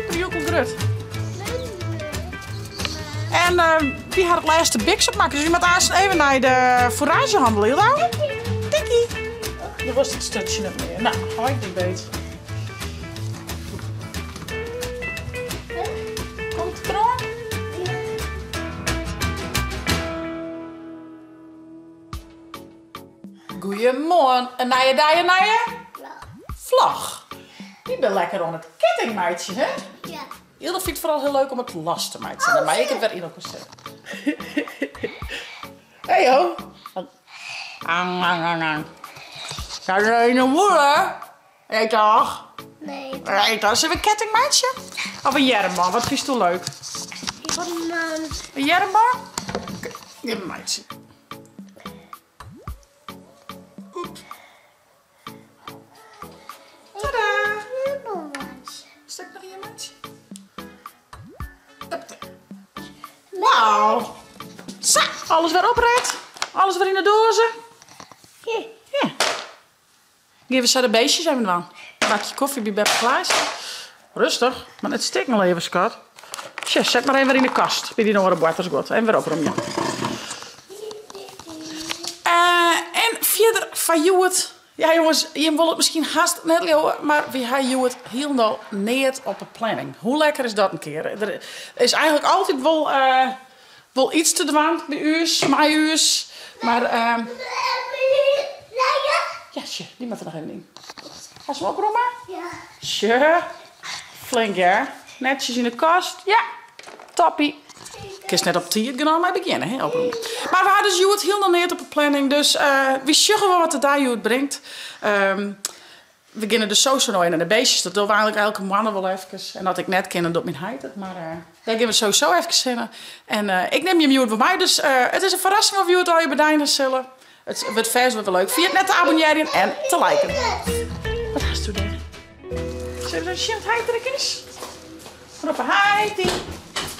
Super joekel grut. En wy ha it lêste biks opmakke, dus wy moatte aanst even nei de foeraazjehandel, Hilda. Tikkie. Do wolst it sturtsje net mear. No, hou ik dy beet. Komt it deroan? Goeiemoarn, in nije dei, in nije vlog. Wy binne lekker oan it ketting meitsjen, hè? Ja. Hilda fynt it foaral hiel leuk om it los te meitsjen. Dan mei ik it wer yn elkoar setten. Hey ho. Ang, ang, ang, ang. Dat is in de mûle. Nee toch? Nee. Nee toch? Sille we in ketting meitsje? Of in earmbân? Wat fynsto leuk? Earmbân. In earmbân? Oké, gean we meitsjen. Oeps. Tada! Stik noch ien meitsje? Wauw! Sa, alles wer opret. Alles wer yn de doaze. Ja. Gean we sa de beestjes even dwaan. Bakje kofje by Beppe Klaas. Rêstich, mar net stikken leave skat. Sjoch, set mar even wer yn de kast by dyn oare boartersguod. Even wer opromje. En fierder foar hjoed. Ja jonges, jim wolle it miskien hast net leauwe, mar wy ha hjoed hielendal neat op 'e planning. Hoe lekker is dat in kear? Der is eigentlik altyd wol, wol iets te dwaan by ús, mei ús. Mar, ja, sjoch, dy moat der noch even yn. Hast him opromme? Ja. Sjoch, flink hear. Netsjes yn de kast. Ja, toppie. Kinst net op tiid genôch mei begjinne, hè, opromjen. Mar we ha dus hjoed hielendal neat op 'e planning, dus wy sjogge wol wat de dei hjoed bringt. We geane dus sowieso no even nei de beestjes, dat dogge we eigentlik elke moanne wol efkes. En as ik net kin, dan docht myn heit it, mar dêr gean we sowieso efkes hinne. En ik nim jim hjoed wol mei, dus it is in ferrassing wat we hjoed allegear bedeine sille. It wurdt fêst wol wer leuk. Ferjit net te abonnearjen en te liken. Wat hasto dêr? Sille we even sjen wat heit der ek is? Roppe heiti.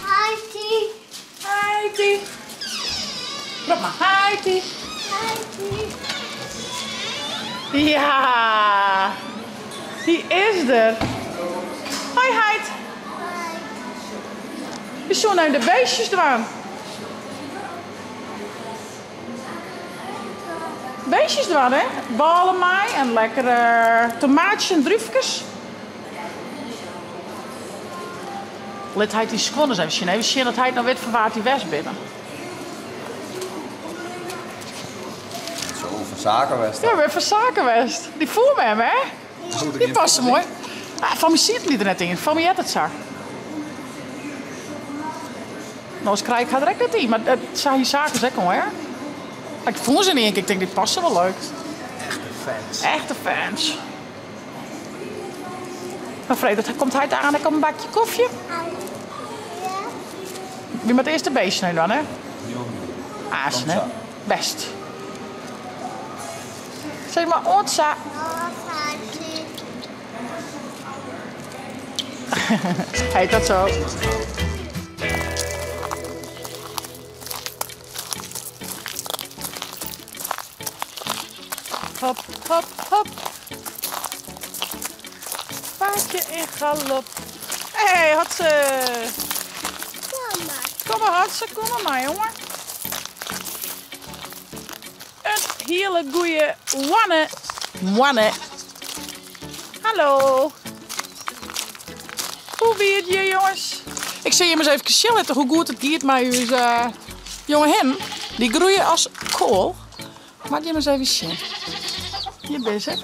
Heiti. Heiti. Rop mar heiti. Heiti. Ja, hy is der. Hoi heit. Hoi. We soene even de beestjes dwaan. Beestjes dwaan, hè? Bôle mei en lekkere tomaatsjes en drúfkes. Lit heit dyn skuon ris even sjen. Even sjen dat heit no wit fan wa't dy west binne. Zo, fan saken west. Ja, wer fan saken west. Dy foel mem, hè? Dy passe moai. Ah, fan my sieten dy der net yn. Fan my heart it sa. No, as krij ik har der ek net yn, mar sa hie saken ek al, hè? Ik fûn se yn ien kear, ik tink dy passe wol leuk. Echte fans. Echte fans. Maar Frederik, komt heit aan ek op in bakje kofje? Wy moatte earst de beesten even dwaan, hè? Aanst, hè? Best. Sis mar oant sa. Hey, tot zo. Hop, hop, hop. Paardje in galop. Hey, Hotse. Kom maar. Kom maar, Hotse. Kom maar, maar, jongen. Een hele goeie moanne. Moanne. Hallo. Hoe wie it hjir, jonges? Ik sil jim ris even sjen litte hoe goed it giet mei ús jonge hinnen. Dy groeie as koal. Moat jim ris even sjen. Hjir binne se.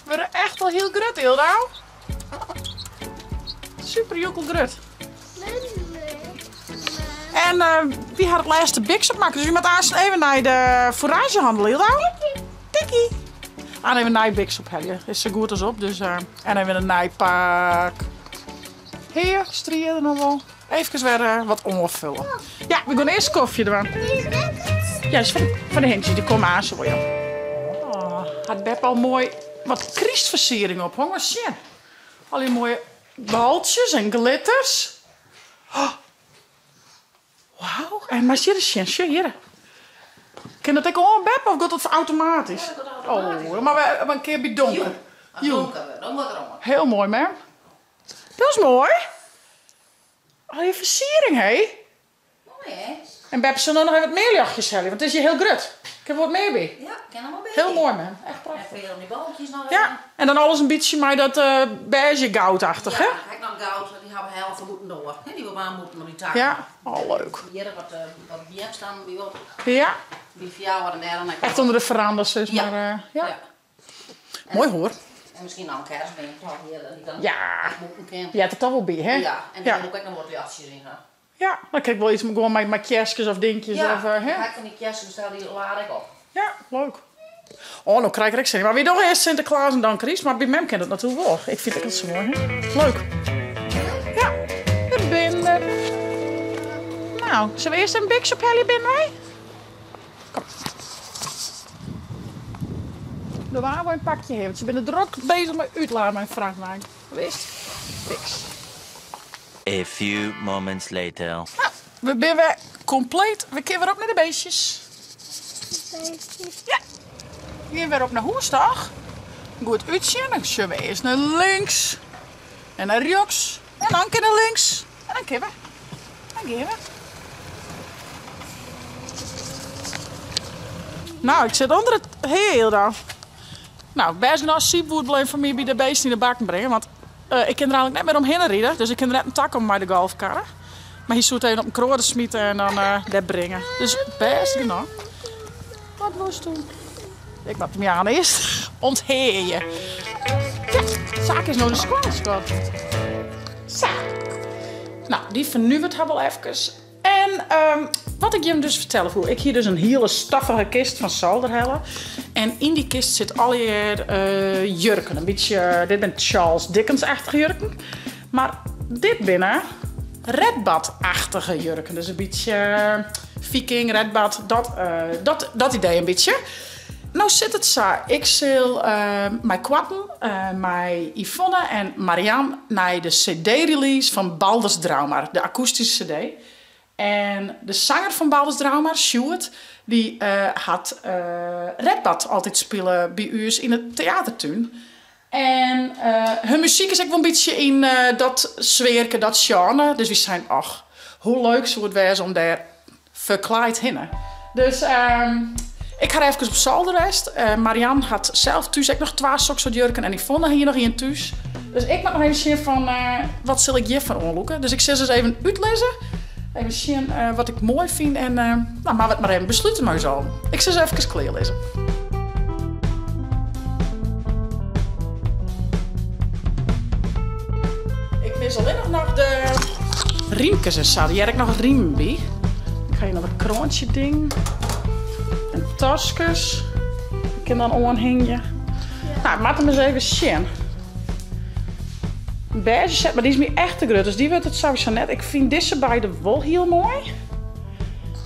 Wurde echt al hiel grut, Hilda. Super joekel grut. En wy ha it lêste biks opmakke, dus wy moatte aanst even nei de foeraazjehandel, Hilda. Tikkie. Aan even nij biks ophelje. Is sa goed as op, dus en even in nij pak. Hear, strie der noch wol. Efkes wer wat oanfulle. Ja, we gaan earst kofje dwaan. Ja, is foar de hintsjes, dy komme aanst wol, joh. Oh, hat Bep al moai wat krystfersiering ophongen? Sjen. Al dy moaie baltsjes en glitters. Oh. Wauw, en moatst hjir ris sjen, sjoch hjirre. Kin dat ek oan, Bep, of giet dat automatysk? Ja, dat giet automatysk. Oh, mar we in kear by donker. Jûn, as donker wurdt, dan moat er oan. Hiel moai, mem. Dat is moai. Allegear fersiering, hé. Moai, hè? En Bep sil no noch even wat mear ljochtjes helje, want it is hjir hiel grut. Kin wol wat mear by. Ja, kin noch wol by. Hiel moai, mem. Echt prachtich. En om dy balkjes noch Ja, even. en dan alles in bytsje mei dat bêzje goudachtig, hè? Ja, ha ik noch goud, dy hawwe we helle fan bûtendoar. Hè, dy wol waarm bûten op dy takken. Ja, oh leuk. Hjir wat, wat beamstammen by op. Ja. By fjouwer en dêr dan ek. Echt ûnder de feranda, sis mar. Ja. Ja. Moai hoor. En miskien noch in kerstbeam toch hjir, dy't dan Ja. ek bûten kin. Heart der toch wol by, hè? Ja, en dêr woe ik ek noch wat ljochtsjes yn ha. Ja, dan kin ik wol iets gewoan mei kerskes of dinkjes Ja, of, hè? ik ha ek fan dy kerskes besteld, dy laad ik op. Ja, leuk. Oh, no krij ik der ek sin yn. Mar wy dogge earst Sinteklaas en dan Kryst, mar by mem kin dat natuerlik wol. Ik fyn it ek altyd sa moai, hè? Leuk. Ja, we binne der. Nou, sille we earst even Biks ophelje binnen wei? Kom. De waar wol in pakje hawwe, want se binne drok bezich mei útladen mei in frachtwein. Wist? Biks. A few moments later. Nou, we binne wer kompleet. We kinne wer op nei de beestjes. Beestjes. Ja. We gean wer op nei hûs, toch? Goed útsjen. Dan sjogge we earst nei links en nei rjochts. En dan kin nei links. En dan kinne we. Dan gean we. Nou, ik sit ûnder it heel dan. Nou, bêst genôch sypwoed bleef foar my by de beesten yn de bakken bringen, want ik kin der eigenlik net mear omhinne ride, dus ik kin der net in tak om mei de golfkarre. Mar hy soe it even op in kroade smite en dan dêr bringe. Dus bêst genôch. Wat wolsto? Ik moat him jaan earst ûntheaje. Ja, Saak is no de skoalle skat. Sa. Nou, dy fernuvert har wol efkes. En wat ik jim dus fertelle woe, ik hie dus in hiele stoffige kist fan solder helle. En yn dy kist sit allegear jurken. In bytsje, dit binne Charles Dickens-achtige jurken. Mar dit binne Redbad-achtige jurken. Dus in bytsje Viking, Redbad, dat idee in bytsje. No sit it sa, ik sil mei koarten mei Yvonne en Marian nei de cd-release fan Baldrs Draumar, de akoestyske cd. En de sanger fan Baldrs Draumar, Sjoerd, dy hat Redbad altyd spile by ús yn de teatertún. En hun muzyk is ek wol in bytsje yn dat sfearke, dat sjenre. Dus wy seinen, och, hoe leuk soe it wêze om dêr ferklaaid hinne. Dus ik ha efkes op solder west. Marian hat sels thús ek noch twa soksoart jurken en Yvonne hie noch ien thús. Dus ik moat noch even sjen fan wat sil ik hjirfoar oanlûke. Dus ik sil se ris even útlizze. Even sjen wat ik moai fyn en no, moatte we it mar even beslute mei ús allen. Ik sil se efkes klearlizze. Ik mis allinnich noch de rymkes en sa. Der hearre ek noch rimen by. Ik ha hjir noch wat kroantsjedingen en taskes. Ik kin dan oanhingje. Nou, ik moat him ris even sjen. In bêzje set, mar dy is my echt te grut, dus dy wurdt it sawiesa net. Ik fyn dizze beide wol hiel moai.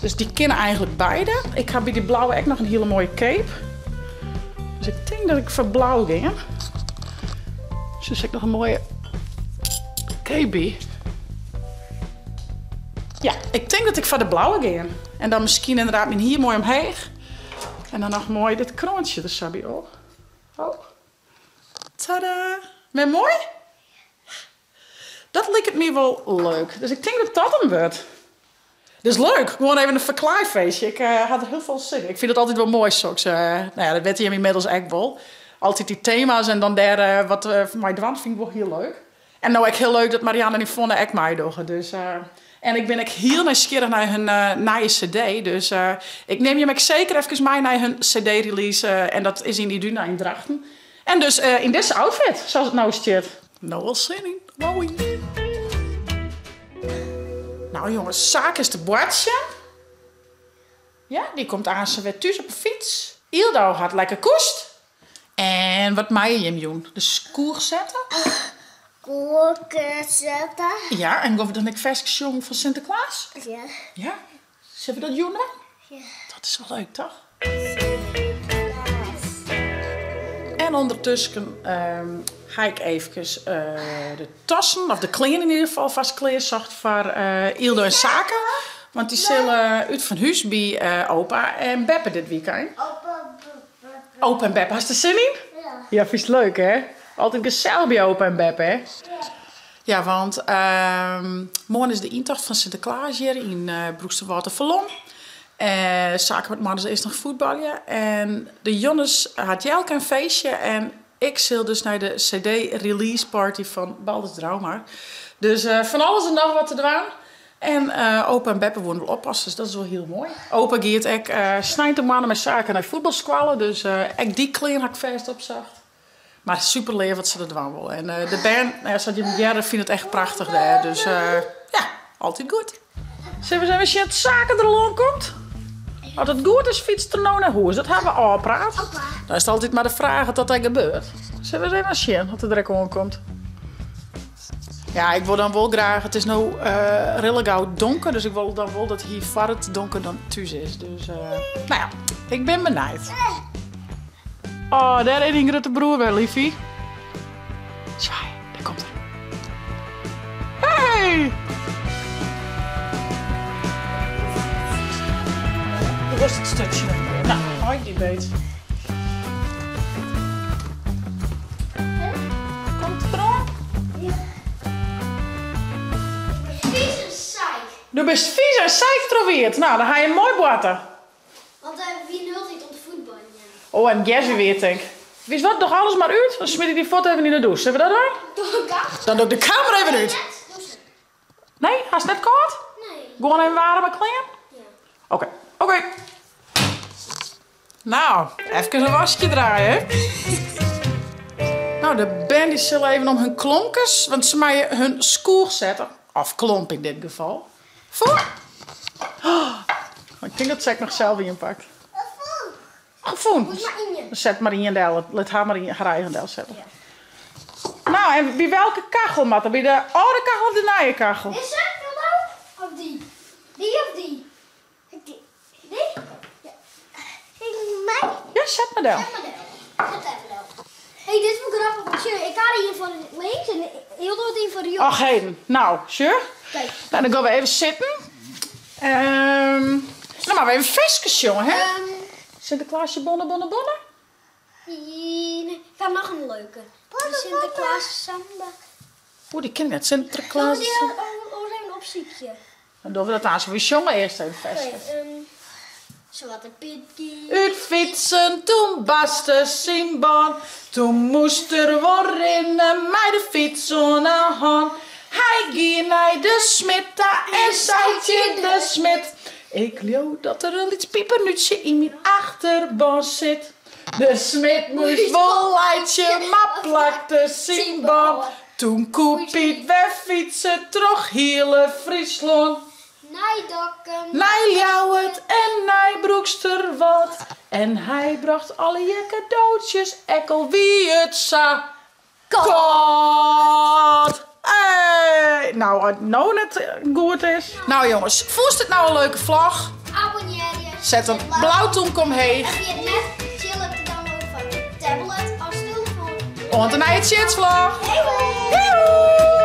Dus dy kinne eigenlik beide. Ik ha by dy blauwe ek noch in hiele moaie cape. Dus ik tink dat ik foar blau gean. Dus ek noch in moaie cape by. Ja, ik tink dat ik foar de blauwe gean. En dan miskien ynderdaad myn hier moai omheech. En dan noch moai dit kroantsje der sa by op. Oh. Tada! Wer moai? Dat liket my wol leuk. Dus ik tink dat dat 'm wurdt. Dus leuk, gewoan even in ferklaaifeestje. Ik ha der hiel folle sin yn. Ik fyn it altyd wol moai soks. No ja, dat witte jimme ynmiddels ek wol. Altyd dy tema's en dan dêr wat mei dwaan fyn ik wol hiel leuk. En no ek hiel leuk dat Marianne en Yvonne ek meidogge. Dus, en ik bin ek hiel nijsgjirrich nei hun nije cd. Dus ik nim jim ek seker efkes mei nei hun cd-release. En dat is yn Iduna yn Drachten. En dus yn dizze outfit, sa't it no stiet. No al sin yn. Moai. Nou jonges, Saak is te boartsjen. Ja, dy komt aansen wer thús op 'e fyts. Yldo hat lekker koest. En wat meie jim jûn? De skoech sette? Skoech sette. Ja, en gean we dan ek ferskes sjongen foar Sinteklaas? Ja. Ja? Sille we dat jûn dwaan? Ja. Dat is wol leuk, toch? En ûndertusken ha ik eefkes de tassen, of de klean yn ieder gefal, fêst klearsocht foar Yldo en Sake. Want dy sille út fan hús by opa en beppe dit wykein. Opa en beppe, hast der sin yn? Ja. Ja, fynst it leuk, hè? Altyd gesellich by opa en beppe, hè? Ja. Ja, want moarn is de yntocht fan Sinteklaas hjir yn Broeksterwâld-De Falom. Sake moat moarns earst noch fuotbalje. En de Jonnes hat Jelke in feestje en ik sil dus nei de cd-release party fan Baldrs Draumar. Dus fan alles en noch wat te dwaan. En opa en beppe woene wol oppasse, dus dat is wol hiel moai. Opa giet ek sneintemoarn mei Sake nei fuotbalskoalle, dus ek dy klean ha ik fêst opsocht. Mar super leaf wat se der dwaan wolle. En de bern, nou ja, sa't jim hearre, fine it echt prachtich dêr. Dus ja, altyd goed. Sille we ris even sjen oft Sake der al oan komt? As it goed is, fytst er no nei hûs. Dat hawwe we ôfpraat. Dan is it altyd mar de fraach oft dat ek gebeurt. Sille we ris even sjen oft er der ek oan komt. Ja, ik wol dan wol graach, it is no rillik gau donker, dus ik wol dan wol dat hy foar it donker dan thús is. Dus, nou ja, ik bin benijd. Oh, dêr is dyn grutte broer wer, liefie. Swaai, dêr komt er. Hey! Doe wolst it sturtsje noch mear. Nou, hou ik dy beet. Komt it deroan? Vies en seik. Do bist fies en seik troch Wiert. Nou, dan ha je in moai boarte. Want hy wie hieltyd oan it fuotbaljen. Oh, en gjers wie Wiert, tink. Witst wat, doch alles mar út, dan smyt ik dyn fuot even yn 'e dûs. Sille we dat dwaan? Dan doch ik de kamera even út. Nee, hast net kâld? Nee. Gewoan even waarme klean? Ja. Oké, oké. Nou, efkes in waskje draaie, hè? Nou, de bern dy sille even om hun klompkes, want se meie hun skoech sette. Of klomp yn dit gefal. Foar! Oh, ik tink dat se ek noch sels ien pakt. Gefoel. Dan set mar ien del. Lit har mar har eigen delsette. Nou, en by welke kachel moat er? By de âlde kachel of de nije kachel? Dizze, Wildo? Of dy? Dy of dy? Dy? Ja. Ja, set mar del. Set mar del. Set even del. Hé, dit is wol grappich, want sjoch, ik ha der ien foar links en Hildo hat ien foar rjochts. Och heden. Nou, sjoch. Kijk. Nou, dan gean we even sitten. Dan moatte we even ferskes sjonge, hè? Sinterklaasje bonne bonne bonne. Nee, ik ha noch in leuke. De Sinterklaas samba. Oeh, dy ken ik net. Sinterklaas. Zullen we die oars even opsykje? Dan dogge we dat aanst. We sjonge earst even ferske. Oké, Swarte Piet gie. Ut fytsen, toen barste syn bân. Toen moast er wol rinne mei de fyts oan 'e hân. Hy gie nei de smid ta en sei tsjin de smid, Ik leau dat der in lyts pipernútsje yn myn achterbân sit. De smid moast wol laitsje, mar plakte syn bân. Toen koe Piet wer fytse troch hiele Fryslân. Nei Dokkum. Nei Ljouwert en nei Broeksterwâld. En hy brocht allegear kadootsjes, ek al wie it sa kâld. Hey! Nou, as it no net goed is. Nou jonges, fûnst it no in leuke vlog? Abonnearje. Set in blau tûmke omheech. En ferjit net Tsjilp te downloaden foar je tablet of telefoan. Oant de nije Tsjitsvlog. Hej hoi! Doei!